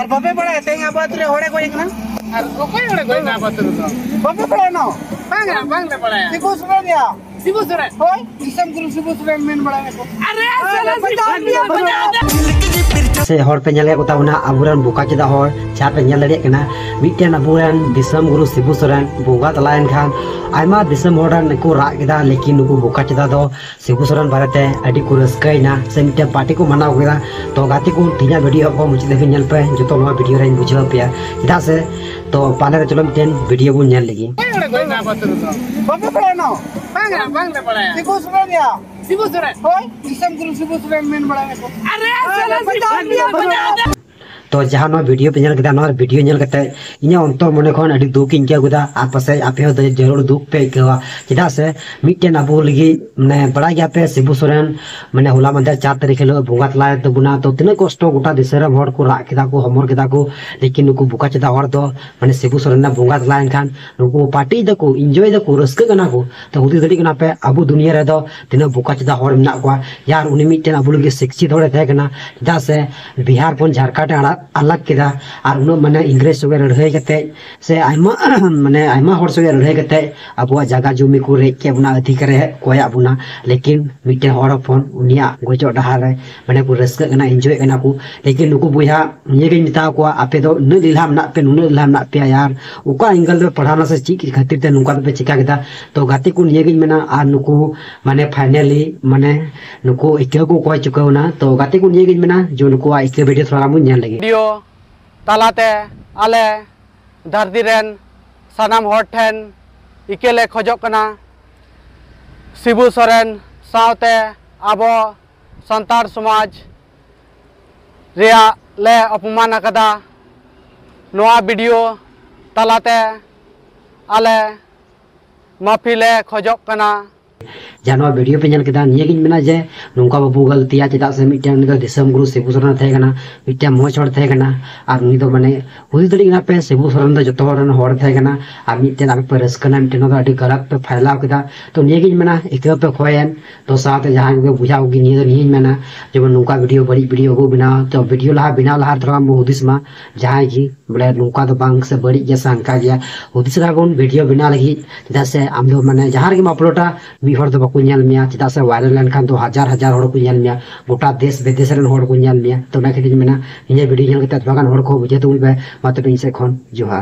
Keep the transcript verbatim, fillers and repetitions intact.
ᱟᱨ ᱵᱟᱯᱮ ᱵᱟᱲᱟᱭᱟ ᱛᱮᱦᱮᱧ ᱟᱵᱚ ᱟᱹᱛᱩ ᱨᱮ ᱦᱚᱲᱮ ᱜᱚᱡ ᱟᱠᱟᱱᱟ? ᱟᱨ ᱚᱠᱚᱭ ᱦᱚᱲᱮ ᱜᱚᱡ ᱮᱱᱟ ᱟᱵᱚ ᱟᱹᱛᱩ ᱨᱮᱫᱚ? ᱵᱟᱯᱮ ᱵᱟᱲᱟᱭᱟ ᱱᱚᱣᱟ? ᱵᱟᱝᱟ, ᱵᱟᱝᱞᱮ ᱵᱟᱲᱟᱭᱟ᱾ ᱥᱤᱵᱩ ᱥᱚᱨᱮᱱ ᱭᱟ᱾ ᱥᱤᱵᱩ ᱥᱚᱨᱮᱱ? ᱦᱳᱭ, ᱫᱤᱥᱚᱢ ᱜᱩᱨᱩ ᱥᱤᱵᱩ ᱥᱚᱨᱮᱱ ᱢᱮᱱ ᱵᱟᱲᱟᱭ ᱢᱮᱠᱚ᱾ ᱟᱨᱮ, ᱥᱟᱞᱟ ᱥᱤᱵᱩ ᱥᱚᱨᱮᱱ᱾ ᱥᱮ ᱦᱚᱲ ᱯᱮ ᱧᱮᱞᱮᱫ ᱠᱚ ᱛᱟᱵᱚᱱᱟ, ᱟᱵᱚᱨᱮᱱ ᱵᱚᱠᱟ ᱪᱮᱫᱟᱜ ᱦᱚᱲ, ᱡᱟᱦᱟᱸ ᱯᱮ ᱧᱮᱞ ᱫᱟᱲᱮᱭᱟᱜ ᱠᱟᱱᱟ, ᱢᱤᱫᱴᱮᱱ ᱟᱵᱚᱨᱮᱱ ᱫᱤᱥᱚᱢ ᱜᱩᱨᱩ ᱥᱤᱵᱩ ᱥᱚᱨᱮᱱ ᱵᱚᱸᱜᱟ ᱛᱟᱞᱟᱭᱮᱱ ᱠᱷᱟᱱ ᱟᱭᱢᱟ ᱫᱤᱥᱚᱢ ᱦᱚᱲ ᱨᱮᱱ ᱠᱚ ᱨᱟᱜ ᱠᱮᱫᱟ, ᱞᱮᱠᱤᱱ ᱱᱩᱠᱩ ᱵᱚᱠᱟ ᱪᱮᱫᱟᱜ ᱫᱚ ᱥᱤᱵᱩ ᱥᱚᱨᱮᱱ ᱵᱟᱨᱮᱛᱮ ᱟᱹᱰᱤ ᱠᱚ ᱨᱟᱹᱥᱠᱟᱹᱭᱮᱱᱟ ᱥᱮ ᱢᱤᱫᱴᱮᱱ ᱯᱟᱨᱴᱤ ᱠᱚ ᱢᱟᱱᱟᱣ ᱠᱮᱫᱟ᱾ ᱛᱚ ᱜᱟᱛᱮ ᱠᱚ, ᱛᱮᱦᱮᱧᱟᱜ ᱵᱷᱤᱰᱤᱭᱳ ᱟᱵᱚ ᱢᱩᱪᱟᱹᱫ ᱫᱷᱟᱹᱵᱤᱡ ᱧᱮᱞ ᱯᱮ, ᱡᱚᱛᱚ ᱱᱚᱣᱟ ᱵᱷᱤᱰᱤᱭᱳ ᱨᱮᱧ ᱵᱩᱡᱷᱟᱹᱣ ᱯᱮᱭᱟ᱾ ᱪᱮᱫᱟᱜ ᱥᱮ, ᱛᱚ ᱯᱟᱦᱞᱮ ᱨᱮ ᱪᱚᱞᱚ ᱢᱤᱫᱴᱮᱱ ᱵᱷᱤᱰᱤᱭᱳ ᱵᱚᱱ ᱧᱮᱞ ᱞᱮᱜᱮ᱾ ᱚᱠᱚᱭ ᱦᱚᱲᱮ ᱜᱚᱡ ᱮᱱᱟ ᱟᱵᱚ ᱟᱹᱛᱩ ᱨᱮᱫᱚ? ᱵᱟᱯᱮ ᱵᱟᱲᱟᱭᱟ ᱱᱚᱣᱟ? ᱵᱟᱝᱟ, ᱵᱟᱝᱞᱮ ᱵᱟᱲᱟᱭᱟ᱾ ᱥᱤᱵᱩ ᱥᱚᱨᱮᱱ ᱭᱟ᱾ ᱥᱤᱵᱩ ᱥᱚᱨᱮᱱ? ᱦᱳᱭ, ᱫᱤᱥᱚᱢ ᱜᱩᱨᱩ ᱥᱤᱵᱩ ᱥᱚᱨᱮᱱ ᱢᱮᱱ ᱵᱟᱲᱟᱭ ᱢᱮᱠᱚ᱾ ᱟᱨᱮ, ᱥᱟᱞᱟ ᱥᱤᱵᱩ ᱥᱚᱨᱮᱱ᱾ ᱛᱚ ᱡᱟᱦᱟᱸ ᱱᱚᱣᱟ ᱵᱷᱤᱰᱤᱭᱳ ᱯᱮ ᱧᱮᱞ ᱠᱮᱫᱟ, ᱱᱚᱣᱟ ᱵᱷᱤᱰᱤᱭᱳ ᱧᱮᱞ ᱠᱟᱛᱮ ᱤᱧᱟᱹᱜ ᱚᱱᱛᱚᱨ ᱢᱚᱱᱮ ᱠᱷᱚᱱ ᱟᱹᱰᱤ ᱫᱩᱠ ᱤᱧ ᱟᱹᱭᱠᱟᱹᱣ ᱠᱮᱫᱟ, ᱟᱨ ᱯᱟᱥᱮᱡ ᱟᱯᱮ ᱦᱚᱸ ᱡᱟᱹᱨᱩᱲ ᱫᱩᱠ ᱯᱮ ᱟᱹᱭᱠᱟᱹᱣᱟ᱾ ᱪᱮᱫᱟᱜ ᱥᱮ ᱢᱤᱫᱴᱮᱱ ᱟᱵᱚ ᱞᱟᱹᱜᱤᱫ, ᱢᱟᱱᱮ, ᱵᱟᱲᱟᱭ ᱜᱮᱭᱟ ᱯᱮ ᱥᱤᱵᱩ ᱥᱚᱨᱮᱱ, ᱢᱟᱱᱮ, ᱦᱚᱞᱟ ᱢᱟᱫᱷᱮᱨ ᱪᱟᱨ ᱛᱟᱹᱨᱤᱠᱷ ᱦᱤᱞᱳᱜ ᱵᱚᱸᱜᱟ ᱛᱟᱞᱟᱭᱮᱱ ᱛᱟᱵᱚᱱᱟ᱾ ᱛᱚ ᱛᱤᱱᱟᱹᱜ ᱠᱚᱥᱴᱚ ᱜᱚᱴᱟ ᱫᱤᱥᱚᱢ ᱨᱮᱱ ᱦᱚᱲ ᱠᱚ ᱨᱟᱜ ᱠᱮᱫᱟ ᱠᱚ, ᱦᱚᱢᱚᱨ ᱠᱮᱫᱟ ᱠᱚ, ᱞᱮᱠᱤᱱ ᱱᱩᱠᱩ ᱵᱚᱠᱟ ᱪᱮᱫᱟᱜ ᱦᱚᱲ ᱫᱚ, ᱢᱟᱱᱮ, ᱥᱤᱵᱩ ᱥᱚᱨᱮᱱ ᱨᱮᱱᱟᱜ ᱵᱚᱸᱜᱟ ᱛᱟᱞᱟᱭᱮᱱ ᱠᱷᱟᱱ ᱱᱩᱠᱩ ᱯᱟᱨᱴᱤᱭ ᱫᱟᱠᱚ, ᱤᱱᱡᱚᱭ ᱫᱟᱠᱚ, ᱨᱟᱹᱥᱠᱟᱹᱜ ᱠᱟᱱᱟ ᱠᱚ᱾ ᱛᱚ ᱦᱩᱫᱤᱥ ᱫᱟᱲᱮᱭᱟᱜ ᱠᱟᱱᱟ ᱯᱮ, ᱟᱵᱚ ᱫᱩᱱᱤᱭᱟᱹ ᱨᱮᱫᱚ ᱛᱤᱱᱟᱹᱜ ᱵᱚᱠᱟ ᱪᱮᱫᱟᱜ ᱦᱚᱲ ᱢᱮᱱᱟᱜ ᱠᱚᱣᱟ᱾ ᱭᱟᱨ, ᱩᱱᱤ ᱢᱤᱫᱴᱮᱱ ᱟᱵᱚ ᱞᱟᱹᱜᱤᱫ ᱥᱤᱠᱪᱷᱤᱛ ᱦᱚᱲᱮ ᱛᱟᱦᱮᱸ ᱠᱟᱱᱟ᱾ ᱪᱮᱫᱟᱜ ᱥᱮ ᱵᱤᱦᱟᱨ ᱠᱷᱚᱱ ᱡᱷᱟᱲᱠᱷᱚᱸᱰ ᱮ ᱟᱲᱟᱜ, ᱟᱞᱟᱜ ᱠᱮᱫᱟ, ᱟᱨ ᱩᱱᱟᱹᱜ, ᱢᱟᱱᱮ, ᱤᱝᱨᱮᱡᱽ ᱥᱚᱸᱜᱮ ᱞᱟᱹᱲᱦᱟᱹᱭ ᱠᱟᱛᱮ ᱥᱮ ᱟᱭᱢᱟ ᱢᱟᱱᱮ, ᱟᱭᱢᱟ ᱦᱚᱲ ᱥᱚᱸᱜᱮ ᱞᱟᱹᱲᱦᱟᱹᱭ ᱠᱟᱛᱮ ᱟᱵᱚᱣᱟᱜ ᱡᱟᱭᱜᱟ ᱡᱩᱢᱤ ᱠᱚ ᱨᱮᱡ ᱠᱮᱫ ᱵᱚᱱᱟ, ᱚᱫᱷᱤᱠᱟᱨ ᱮ ᱠᱚᱭᱟᱜ ᱵᱚᱱᱟ᱾ ᱞᱮᱠᱤᱱ ᱢᱤᱫᱴᱮᱱ ᱦᱚᱲ ᱦᱚᱯᱚᱱ ᱩᱱᱤᱭᱟᱜ ᱜᱚᱡᱚᱜ ᱰᱟᱦᱟᱨ ᱨᱮ, ᱢᱟᱱᱮ, ᱠᱚ ᱨᱟᱹᱥᱠᱟᱹᱜ ᱠᱟᱱᱟ, ᱤᱱᱡᱚᱭᱮᱫ ᱠᱟᱱᱟ ᱠᱚ᱾ ᱞᱮᱠᱤᱱ ᱱᱩᱠᱩ ᱵᱚᱭᱦᱟ, ᱱᱤᱭᱟᱹᱜᱤᱧ ᱢᱮᱛᱟ ᱠᱚᱣᱟ, ᱟᱯᱮ ᱫᱚ ᱩᱱᱟᱹᱜ ᱞᱮᱞᱦᱟ ᱢᱮᱱᱟᱜ ᱯᱮ, ᱱᱩᱱᱟᱹᱜ ᱞᱮᱞᱦᱟ ᱢᱮᱱᱟᱜ ᱯᱮᱭᱟ, ᱭᱟᱨ, ᱚᱠᱟ ᱮᱝᱜᱮᱞ ᱨᱮ ᱯᱟᱲᱦᱟᱣ ᱱᱟ ᱥᱮ ᱪᱮᱫ ᱠᱷᱟᱹᱛᱤᱨ ᱛᱮ ᱱᱚᱝᱠᱟ ᱫᱚᱯᱮ ᱪᱤᱠᱟ ᱠᱮᱫᱟ? ᱛᱚ ᱜᱟᱛᱮ ᱠᱚ, ᱱᱤᱭᱟᱹᱜᱤᱧ ᱢᱮᱱᱟ, ᱟᱨ ᱱᱩᱠᱩ, ᱢᱟᱱᱮ, ᱯᱷᱟᱭᱱᱟᱞᱤ, ᱢᱟᱱᱮ, ᱱᱩᱠᱩ ᱤᱠᱟᱹ ᱠᱚ ᱚᱠᱚᱭ ᱪᱩᱠᱟᱹᱣ ᱱᱟ᱾ ᱛᱚ ᱜᱟᱛᱮ ᱠᱚ, ᱱᱤᱭᱟᱹᱜᱤᱧ ᱢᱮᱱᱟ ᱡᱮ ᱱᱩᱠᱩᱣᱟᱜ ᱤᱠᱟᱹ ᱵᱷᱤᱰᱤᱭᱳ ᱛᱷᱚᱲᱟ ᱜᱟᱱ ᱵᱚᱱ ᱧᱮᱞ ᱞᱮᱜᱮ᱾ ᱵᱷᱤᱰᱤᱭᱳ ᱛᱟᱞᱟᱛᱮ ᱟᱞᱮ ᱫᱷᱟᱹᱨᱛᱤ ᱨᱮᱱ ᱥᱟᱱᱟᱢ ᱦᱚᱲ ᱴᱷᱮᱱ ᱤᱠᱟᱹ ᱞᱮ ᱠᱷᱚᱡᱚᱜ ᱠᱟᱱᱟ, ᱥᱤᱵᱩ ᱥᱚᱨᱮᱱ ᱥᱟᱶᱛᱮ ᱟᱵᱚ ᱥᱟᱱᱛᱟᱲ ᱥᱚᱢᱟᱡᱽ ᱨᱮᱭᱟᱜ ᱞᱮ ᱚᱯᱚᱢᱟᱱ ᱟᱠᱟᱫᱟ᱾ ᱱᱚᱣᱟ ᱵᱷᱤᱰᱤᱭᱳ ᱛᱟᱞᱟᱛᱮ ᱟᱞᱮ ᱢᱟᱹᱯᱷᱤ ᱞᱮ ᱠᱷᱚᱡᱚᱜ ᱠᱟᱱᱟ᱾ ᱡᱟᱦᱟᱸ ᱱᱚᱣᱟ ᱵᱷᱤᱰᱤᱭᱳ ᱯᱮ ᱧᱮᱞ ᱠᱮᱫᱟ, ᱱᱤᱭᱟᱹᱜᱤᱧ ᱢᱮᱱᱟ ᱡᱮ ᱱᱚᱝᱠᱟ ᱵᱟᱵᱚ ᱜᱟᱹᱞᱛᱤᱭᱟ᱾ ᱪᱮᱫᱟᱜ ᱥᱮ ᱢᱤᱫᱴᱮᱱ ᱩᱱᱤ ᱫᱚ ᱫᱤᱥᱚᱢ ᱜᱩᱨᱩ ᱥᱤᱵᱩ ᱥᱚᱨᱮᱱ ᱛᱟᱦᱮᱸ ᱠᱟᱱᱟ, ᱢᱤᱫᱴᱮᱱ ᱢᱚᱡᱽ ᱦᱚᱲ ᱛᱟᱦᱮᱸ ᱠᱟᱱᱟ᱾ ᱟᱨ ᱩᱱᱤ ᱫᱚ ᱢᱟᱱᱮ ᱦᱩᱫᱤᱥ ᱫᱟᱲᱮᱭᱟᱜ ᱠᱟᱱᱟ ᱯᱮ, ᱥᱤᱵᱩ ᱥᱚᱨᱮᱱ ᱫᱚ ᱡᱚᱛᱚ ᱦᱚᱲ ᱨᱮᱱ ᱦᱚᱲ ᱛᱟᱦᱮᱸ ᱠᱟᱱᱟ᱾ ᱟᱨ ᱢᱤᱫᱴᱮᱱ ᱟᱯᱮ ᱯᱮ ᱨᱟᱹᱥᱠᱟᱹ ᱱᱟ, ᱢᱤᱫᱴᱮᱱ ᱱᱚᱣᱟ ᱫᱚ ᱟᱹᱰᱤ ᱜᱟᱞᱟᱛ ᱯᱮ ᱯᱷᱟᱭᱞᱟᱣ ᱠᱮᱫᱟ᱾ ᱛᱚ ᱱᱤᱭᱟᱹᱜᱤᱧ ᱢᱮᱱᱟ, ᱤᱠᱟᱹ ᱯᱮ ᱠᱷᱚᱭᱮᱱ ᱫᱚ ᱥᱟᱶᱛᱮ ᱡᱟᱦᱟᱸᱭ ᱠᱚᱜᱮ ᱵᱩᱡᱷᱟᱹᱣ ᱜᱮ, ᱱᱤᱭᱟᱹ ᱫᱚ ᱱᱤᱭᱟᱹᱧ ᱢᱮᱱᱟ, ᱡᱮᱢᱚᱱ ᱱᱚᱝᱠᱟ ᱵᱷᱤᱰᱤᱭᱳ ᱵᱟᱹᱲᱤᱡ ᱵᱷᱤᱰᱤᱭᱳ ᱵᱟᱵᱚ ᱵᱮᱱᱟᱣᱟ᱾ ᱛᱚ ᱵᱷᱤᱰᱤᱭᱳ ᱞᱟᱦᱟ ᱵᱮᱱᱟᱣ ᱞᱟᱦᱟ ᱛᱷᱚᱲᱟ ᱵᱚ ᱦᱩᱫᱤᱥ ᱢᱟ, ᱡᱟᱦᱟᱸᱭ ᱜᱮ ᱵᱚᱞᱮ ᱱᱚᱝᱠᱟ ᱫᱚ ᱵᱟᱝ ᱥᱮ ᱵᱟᱹᱲᱤᱡ ᱜᱮᱭᱟ ᱥᱮ ᱦᱟᱱᱠᱟ ᱜᱮᱭᱟ, ᱦᱩᱫᱤᱥ ᱞᱟᱦᱟ ᱵᱚᱱ ᱵᱷᱤᱰᱤᱭᱳ ᱵᱮᱱᱟᱣ ᱞᱟᱹᱜᱤᱫ᱾ ᱪᱮᱫᱟᱜ ᱥᱮ ᱟᱢ ᱫᱚ ᱢᱟᱱᱮ ᱡᱟᱦᱟᱸ ᱨᱮᱜᱮᱢ ᱟᱯᱞᱳᱰᱟ, ᱢᱤᱫ ᱦᱚᱲ ᱫᱚ ᱵᱟᱠᱚ ᱧᱮᱞ ᱢᱮᱭᱟ᱾ ᱪᱮᱫᱟᱜ ᱥᱮ ᱵᱷᱟᱭᱨᱟᱞ ᱞᱮᱱᱠᱷᱟᱱ ᱫᱚ ᱦᱟᱡᱟᱨ ᱦᱟᱡᱟᱨ ᱦᱚᱲ ᱠᱚ ᱧᱮᱞ ᱢᱮᱭᱟ, ᱜᱚᱴᱟ ᱫᱮᱥ ᱵᱤᱫᱮᱥ ᱨᱮᱱ ᱦᱚᱲ ᱠᱚ ᱧᱮᱞ ᱢᱮᱭᱟ᱾ ᱛᱚ ᱚᱱᱟ ᱠᱷᱟᱹᱛᱤᱨ ᱤᱧ ᱢᱮᱱᱟ, ᱱᱤᱭᱟᱹ ᱵᱷᱤᱰᱤᱭᱳ ᱧᱮᱞ ᱠᱟᱛᱮ ᱛᱷᱚᱲᱟ ᱜᱟᱱ ᱦᱚᱲ ᱠᱚ ᱵᱩᱡᱷᱟᱹᱣ ᱛᱟᱵᱚᱱ ᱯᱮ᱾ ᱢᱟ ᱛᱚᱵᱮ ᱤᱧ ᱥᱮᱫ ᱠᱷᱚᱱ ᱡᱚᱦᱟᱨ᱾